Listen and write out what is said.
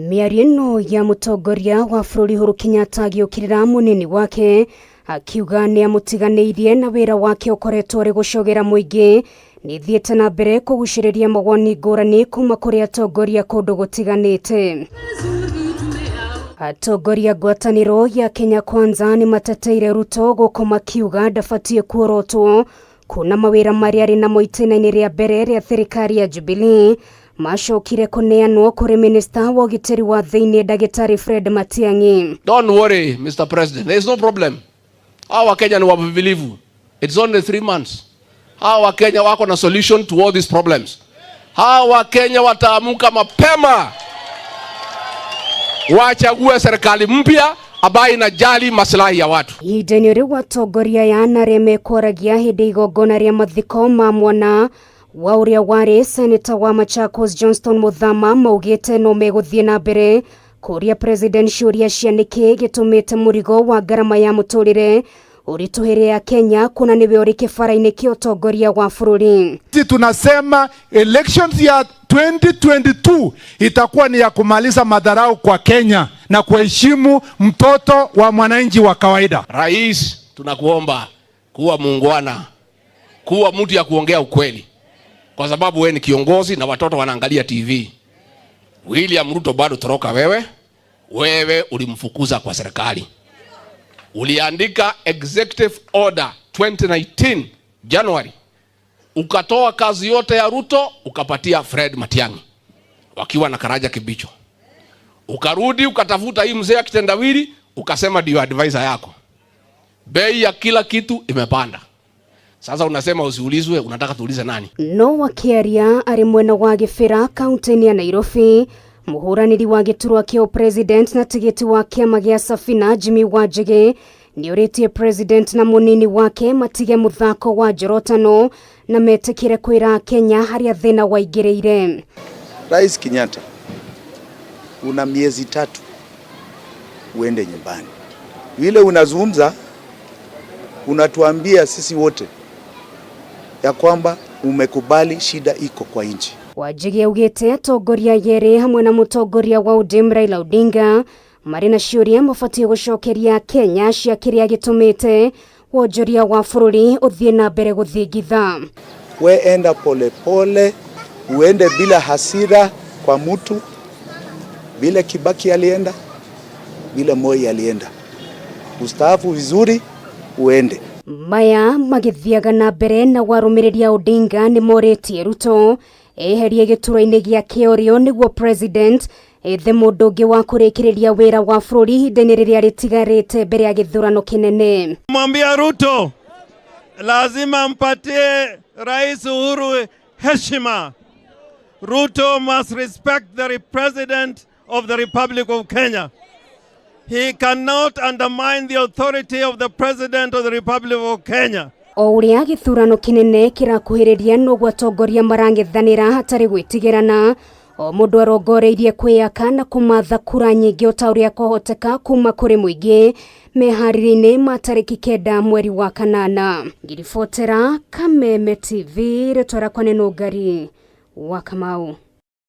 Mĩario ĩno ya mũtongoria wa bũrũri Uhuru Kenyatta agĩũkĩrĩra mũnini wake akiuga nĩ amũtiganĩirie na wĩra wake ũkoretwo ũrĩ gũcogera mũingĩ nĩ thiĩte na mbere kũgucĩrĩria mawoni ngũrani kuma kũrĩ atongoria kũndũ gũtiganĩte. Atongoria ngwatanĩro ya Kenya Kwanza nĩ mateteire Ruto gũkũ makiuga ndabatiĩ kuorotwo kuona mawĩra marĩa arĩ namo itĩna-inĩ rĩa mbere rĩa thirikari ya Jubilee macokire kũneanwo kũrĩ minista wa ũgitĩri wa thĩinĩ ndagĩtarĩ Fred Matiang'i. Don't worry, Mr. President. There is no problem. Hawa Wakenya ni wavumilivu. It's only 3 months. Hawa Wakenya wako na solution to all these problems. Hawa Wakenya wataamuka mapema wachague serikali mpya ambayo inajali maslahi ya watu. Ihinda-inĩ rĩu atongoria aya na arĩa mekwaragia hĩndĩ ya igongona rĩa mathiko ma mwana wa ũrĩa warĩ seneta wa Machakos Johnston Muthama maugĩte no megũthiĩ na mbere kũria president ciũria cia nĩkĩ gĩtũmĩte mũrigo wa ngarama ya mũtũrĩre ũritũhĩre ya Kenya kuona nĩwe ũrĩ kĩbara-inĩ kĩa ũtongoria wa bũrũri. Sisi tunasema elections ya 2022 itakuwa ni ya kumaliza madharau kwa Kenya na kuheshimu mtoto wa mwananchi wa kawaida. Rais, tunakuomba kuwa muungwana, kuwa mtu ya kuongea ukweli, kwa sababu wewe ni kiongozi na watoto wanaangalia TV. William Ruto bado toroka wewe, wewe ulimfukuza kwa serikali, uliandika executive order 2019 January, ukatoa kazi yote ya Ruto ukapatia Fred Matiang'i wakiwa na Karanja Kibicho, ukarudi ukatafuta hii mzee ya kitendawili ukasema ndio advisor yako. Bei ya kila kitu imepanda. Sasa unasema usiulizwe, unataka tuulize nani? No wakĩaria arĩ mwena wa Gĩbĩra kaunti-inĩ ya Nairobi mũhũranĩri wa gĩturwa kĩa ũpresident na tigiti wa kĩama gĩa Safina Jimmy Wanjigi nĩorĩtie president na mũnini wake matige mũthako wa njorotano na metĩkĩre kwĩra Kenya harĩa thĩna waingĩrĩire. Rais Kenyatta, una miezi 3 uende nyumbani. Vile unazungumza unatuambia sisi wote ya kwamba umekubali shida iko kwa nchi. Wanjigi augĩte atongoria yerĩ hamwe na mũtongoria wa ODM Raila Odinga marĩ na ciũria mabatiĩ gũcokeria Kenya cia kĩrĩa gĩtũmĩte wonjoria wa bũrũri ũthiĩ na mbere gũthingitha. We enda polepole, uende bila hasira kwa mtu, vile Kibaki alienda, vile Moi alienda. Ustaafu vizuri, uende. Maya magĩthiaga na mbere na warũmĩrĩri a Odinga nĩ morĩtie Ruto eherie gĩturwa-inĩ gĩa kĩorio nĩguo president ethe mũndũ ũngĩ wa kũrĩkĩrĩria wĩra wa bũrũri ihinda-inĩ rĩrĩa rĩtigarĩte mbere ya gĩthurano kĩnene. Mwambia Ruto lazima mpatie Rais Uhuru heshima. Ruto must respect the President of the Republic of Kenya. He cannot undermine the authority of the President of the Republic of Kenya. O ũrĩa gĩthurano kĩnene kĩrakuhĩrĩria noguo atongoria marang'ethanĩra hatarĩ gwĩtigĩrana o mũndũ arongoreirie kwĩyaka na kũmatha kura nyingĩ o ta ũrĩa kwahoteka kuma kũrĩ mũingĩ meharĩria-inĩ ma tarĩki 9 mweri wa kanana. Ngiribotera Kameme TV, rĩtwa rĩakwa nĩ Nũngari wa Kamau.